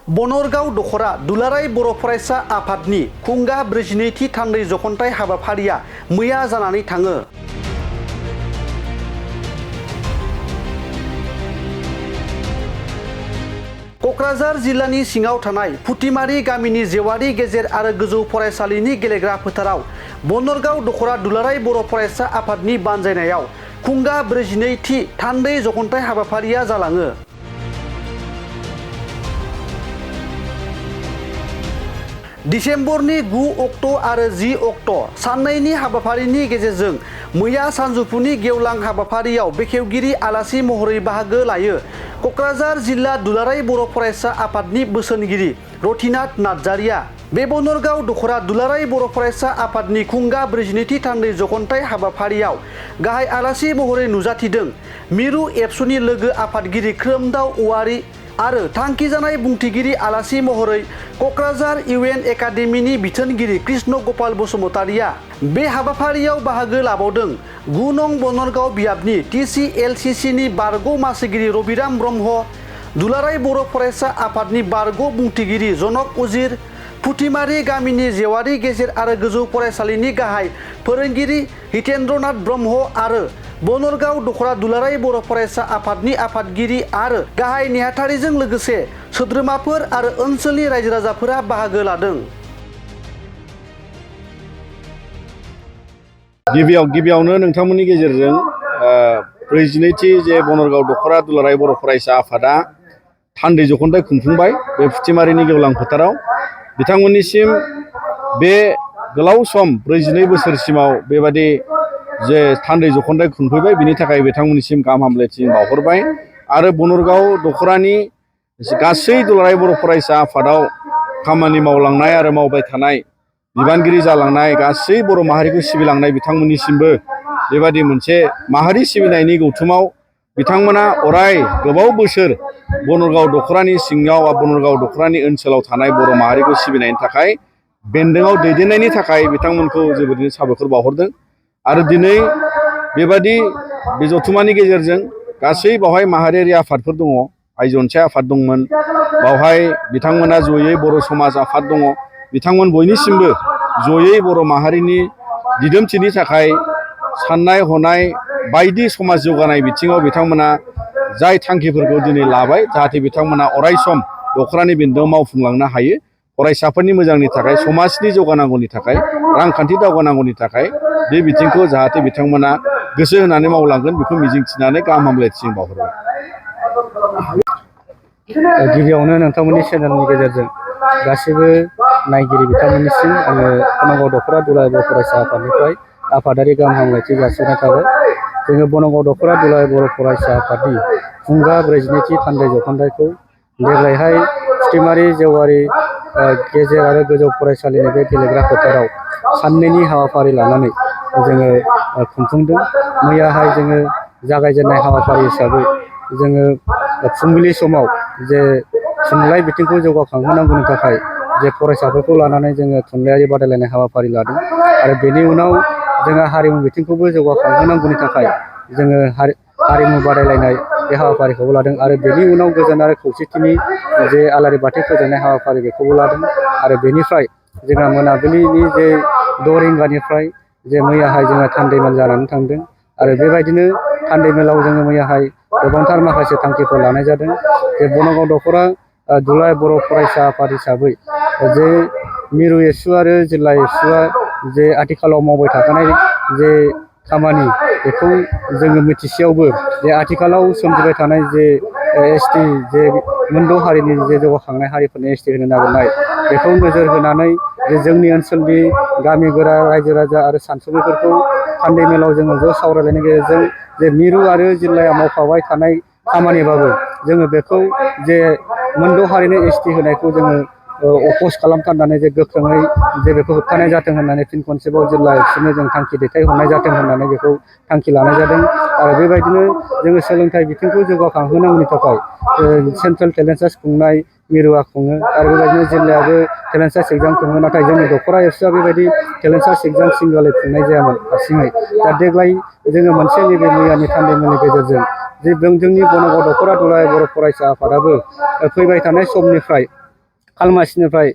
बनरगाव दखरा दुलाराय बर' फरायसा आफादनि खुंगा 42थि थान्दै जखनथाइ हाबाफारिया मैया जानानै थाङो। क'क्राझार जिल्लानि सिङाव थानाय फुथिमारि गामिनि जेवारि गेजेर आरो गोजौ फरायसालिनि गेलेग्रा फोथाराव बनरगाव दखरा दुलाराय बर' फरायसा आफादनि बानजायनायाव खुंगा 42थि थान्दै जखनथाइ हाबाफारिया जालाङो। दिसेम्बरनि 9 अक्ट' आरो 10 अक्ट' साननैनि हाबाफारिनि गेजेरजों मैया सानजौफुनि गेवलां हाबाफारियाव बेखेवगिरि आलासि महरै बाहागो लायो क'क्राझार जिल्ला दुलाराय बर' फरायसा आफादनि बोसोनगिरि रथिनाथ नार्जारिया। बे बनरगाव दखरा दुलाराय बर' फरायसा आफादनि खुंगा 42थि थान्दै जखनथाइ हाबाफारियाव गाहाय आलासि महरै नुजाथिदों मिरु एबसुनि लोगो आफादगिरि खोरोमदाव औवारी आरो थांखिजानाय बुंथिगिरि आलासि महरै क'क्राझार इउएन एकाडेमिनि बिथोनगिरि कृष्ण गपाल बसुमतारिया। बे हाबाफारियाव बाहागो लाबावदों 9 नं बनरगाव बियाबनि TCLCCनि बारग' मासिगिरि रबिराम ब्रह्म, दुलाराय बर' फरायसा आफादनि बारग' बुंथिगिरि जनक उजिर, फुथिमारि गामिनि जेवारि गेजेर आरो गोजौ फरायसालिनि गाहाय फोरोंगिरि हितेन्द्रनाथ ब्रह्म आरो बनरगाव दखरा दुलाराय बर' फरायसा आफादनि आफादगिरि आरो गाहाय नेहाथारिजों लोगोसे सोद्रोमाफोर आरो ओनसोलनि रायजो राजाफोरा बाहागो लादों। गिबियावनो नोंथांमोननि गेजेरजों 42थि जे बनरगाव दखरा दुलाराय बर' फरायसा आफादा थान्दै जखनथाइ खुंफुंबाय बे फुथिमारिनि गेवलां फोथाराव। बिथांमोननिसिम बे गोलाव सम 42 बोसोरसिमाव बेबादि जे थान्दै जखनथाइ खुंफैबाय बिनि थाखाय बिथांमोननिसिम गाहाम हामलायथि बावहरबाय आरो बनरगाव दखरानि गासै दुलाराय बर' फरायसा आफादाव खामानि मावलांनाय आरो मावबाय थानाय बिबानगिरि जालांनाय गासै बर' माहारिखौ सिबिलांनाय बिथांमोननिसिमबो बेबादि मोनसे माहारि सिबिनायनि गौथुमाव बिथांमोना अराय गोबाव बोसोर बनरगाव दखरानि सिङाव बनरगाव दखरानि ओनसोलाव थानाय बर' माहारिखौ सिबिनायनि थाखाय बेन्दोंआव दैदेननायनि थाखाय बिथांमोनखौ जोबोरैनो साबायखर बावहरदों। आरो दिनै बेबादि बे जथुमानि गेजेरजों गासै बावहाय माहारियारि आफादफोर दङ, आइजो अनसाय आफाद दंमोन, बावहाय बिथांमोना जयै बर' समाज आफाद दङ, बिथांमोन बयनिसिमबो जयै बर' माहारिनि दिदोमथिनि थाखाय साननाय हनाय बायदि समाज जौगानाय बिथिङाव बिथांमोना जाय थांखिफोरखौ दिनै लाबाय जाहाथे बिथांमोना अराय सम दखरानि बेन्दोंआव मावफुंलांनो हायो, फरायसाफोरनि मोजांनि थाखाय, समाजनि जौगानांगौनि थाखाय, रांखान्थि दावगानांगौनि थाखाय बे बिथिंखौ जाहाथे बिथांमोना गोसो होनानै मावलांगोन बेखौ मिजिंथिनानै गाहाम हामलायथि बावहरबाय। गिबियावनो नोंथांमोननि चेनेलनि गेजेरजों गासिबो नायगिरि बिथांमोननिसिम आङो बनरगाव दखरा दुलाराय बर' फरायसा आफादनिफ्राय आफादारि गाहाम हामलायथि जासिहरनाय थाबाय। जोङो बनरगाव दखरा दुलाराय बर' फरायसा आफादनि खुंगा 42थि थान्दै जखनथाइखौ देग्लायहाय फुथिमारि जेवारि गेजेर आरो गोजौ फरायसालिनि बे गेलेग्रा फोथाराव साननैनि हाबाफारि लानानै जोङो खुंफुंदों। मैयाहाय जोङो जागायजेननाय हाबाफारि हिसाबै जोङो फुंबिलि समाव जे थुनलाइ बिथिंखौ जौगाखांहोनांगौनि थाखाय जे फरायसाफोरखौ लानानै जोङो थुनलाइयारि बादायलायनाय हाबाफारि लादों आरो बेनि उनाव जोङो हारिमु बिथिंखौबो जौगाखांहोनांगौनि थाखाय जोङो हारिमु बादायलायनाय बे हाबाफारिखौबो लादों आरो बेनि उनाव गोजोन आरो खौसेथिनि जे आलारि बाथि फोजोंनाय हाबाफारि बेखौबो लादों आरो बेनिफ्राय जोंहा मोनाबिलिनि जे 6 रिंगानिफ्राय जे मैयाहाय जोङो थान्दै मेल जानानै थांदों आरो बेबायदिनो थान्दै मेलाव जोङो मैयाहाय गोबांथार माखासे थांखिफोर लानाय जादों। जे बनरगाव दखरा दुलाराय बर' फरायसा आफाद हिसाबै जे मिरु एबसु आरो जिल्ला एबसुआ जे आथिखालाव मावबाय थाखानाय जे खामानि बेखौ जोङो मिथिसेयावबो जे आथिखालाव सोमजिबाय थानाय जे ST जे मोनद' हारिनि जे जौगाखांनाय हारिफोरनि ST होनो नागिरनाय बेखौ नोजोर होनानै जे जोंनि ओनसोलनि गामि गोरा रायजो राजा आरो सानसुमैफोरखौ थान्दै मेलाव जोङो ज' सावरायलायनायनि गेजेरजों जे मिरु आरो जिल्लाया मावफाबाय थानाय खामानिबाबो जोङो बेखौ जे मोनद' हारिनि ST होनायखौ जोङो अपस खालामथारनानै जे गोख्रोङै जे बेखौ होबथानाय जाथों होननानै फिन खनसेबाव जिल्ला एबसुनो जों थांखि दैथायहरनाय जाथों होननानै बेखौ थांखि लानाय जादों आरो बेबायदिनो जोङो सोलोंथाइ बिथिंखौ जौगाखांहोनांगौनि थाखाय सेन्ट्रेल टेलेन्ट सार्च खुंनाय मिरुआ खुङो आरो बेबायदिनो जिल्लायाबो टेलेन्ट सार्च एग्जाम खुङो। नाथाय जोंनि दखरा एबसुआ बेबायदि टेलेन्ट सार्च एग्जाम सिंगलै खुंनाय जायामोन हारसिङै। दा देग्लाय जोङो मोनसे नैबे मैयानि थान्दै मेलनि गेजेरजों जे जोंनि बनरगाव दखरा दुलाराय बर' फरायसा आफादाबो फैबाय थानाय समनिफ्राय खालमासिनिफ्राय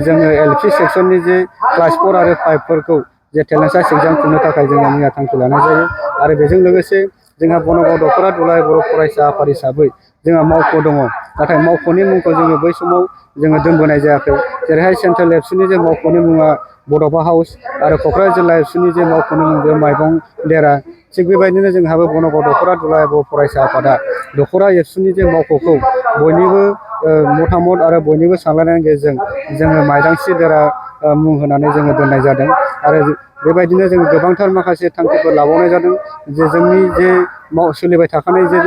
जोङो LP सेक्सननि जे क्लास 4 आरो 5 फोरखौ जे टेलेन्ट सार्च एग्जाम खुंनो थाखाय जोङो मैया थांखि लानाय जायो आरो बेजों लोगोसे जोंहा बनगाव दख'रा दुलाराय बर' फरायसा आफाद हिसाबै जोंहा मावख' दङ नाथाय मावख'नि मुंखौ जोङो बै समाव जोङो दोनबोनाय जायाखै जेरैहाय सेन्ट्रेल एबसुनि जे मावख'नि मुङा बड'फा हाउस आरो क'क्राझार जिल्ला एबसुनि जे मावख'नि मुं बे माइबं देरा थिग बेबायदिनो जोंहाबो बनगाव दख'रा दुलाराय बर' फरायसा आफादा दख'रा एबसुनि जे मावख'खौ बयनिबो मतामत आरो बयनिबो सानलायनायनि गेजेरजों जोङो माइदांस्रि देरा मुं होनानै जोङो दोननाय जादों आरो बेबायदिनो जोङो गोबांथार माखासे थांखिफोर लाबावनाय जादों जे जोंनि जे सोलिबाय थाखानाय जे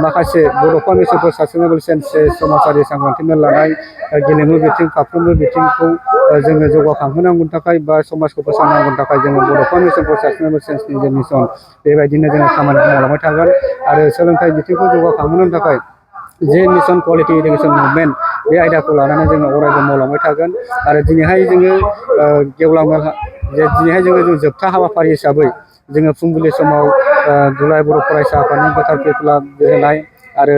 माखासे बड'फा मिसन फर सास्टेनेबल चेन्ज समाजारि सांग्रांथि मेल लानाय गेलेमु बिथिं फारफ्रोमबो बिथिंखौ जोङो जौगाखांहोनांगौनि थाखाय बा समाजखौ फोसाबनांगौनि थाखाय जोङो बड'फा मिसन फर सास्टेनेबल चेन्जनि जे मिसन बेबायदिनो जोङो खामानि मावलांबाय थागोन आरो सोलोंथाइ बिथिंखौ जौगाखांहोनो थाखाय जे मिशन कुवालिटि इडुकेसन मुभमेन्ट बे आयदाखौ लानानै जोङो अरायबो मावलांबाय थागोन आरो दिनैहाय जोङो गेवलां मेल दिनैहाय जोङो जोबथा हाबाफारि हिसाबै जोङो फुंबिलि समाव दुलाराय बर' फरायसा आफादनि गोथार फुथुला गेलेनाय आरो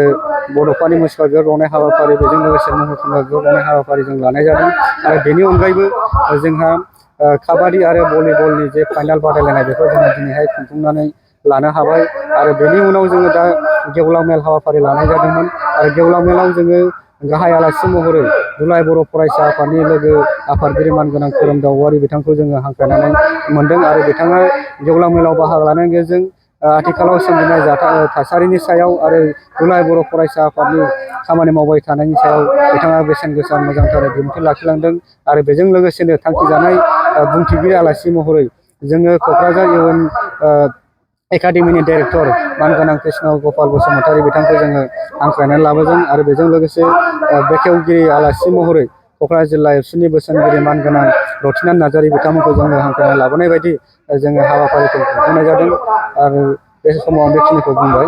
बड'फानि मुसुखा बिबार बावनाय हाबाफारि बेजों लोगोसे महरखोमा बिबार बावनाय हाबाफारि जों लानाय जादों आरो बेनि अनगायैबो जोंहा काबादि आरो भलिबलनि जे फाइनाल बादायलायनाय बेखौ जोङो दिनैहाय खुंफुंनानै लानो हाबाय आरो बेनि उनाव जोङो दा गेवलां मेल हाबाफारि लानाय जादोंमोन आरो गेवलां मेलाव जोङो गाहाय आलासि महरै दुलाराय बर' फरायसा आफादनि लोगो आफादगिरि मानगोनां खोरोमदाव औवारि बिथांखौ जोङो हांख्रायनानै मोन्दों आरो बिथाङा गेवलां मेलाव बाहागो लानायनि गेजेरजों आथिखालाव सोमजिनाय थासारिनि सायाव आरो दुलाराय बर' फरायसा आफादनि खामानि मावबाय थानायनि सायाव बिथाङा बेसेन गोसा मोजांथार बिबुंथि लाखिलांदों आरो बेजों लोगोसेनो थांखि जानाय बुंथिगिरि आलासि महरै जोङो क'क्राझार इउएन एकाडेमिनि डाइरेक्टर मानगोनां कृष्ण गपाल बसुमतारी बिथांखौ जोङो हांख्रायनानै लाबोदों आरो बेजों लोगोसे बेखेवगिरि आलासि महरै क'क्राझार जिल्ला एबसुनि बोसोनगिरि मानगोनां रथिनाथ नार्जारी बिथांमोनखौ जोङो हांख्रायनानै लाबोनाय बायदि जोङो हाबाफारिखौ खुंफुंनाय जादों आरो बे समाव आं बेखिनिखौ बुंबाय।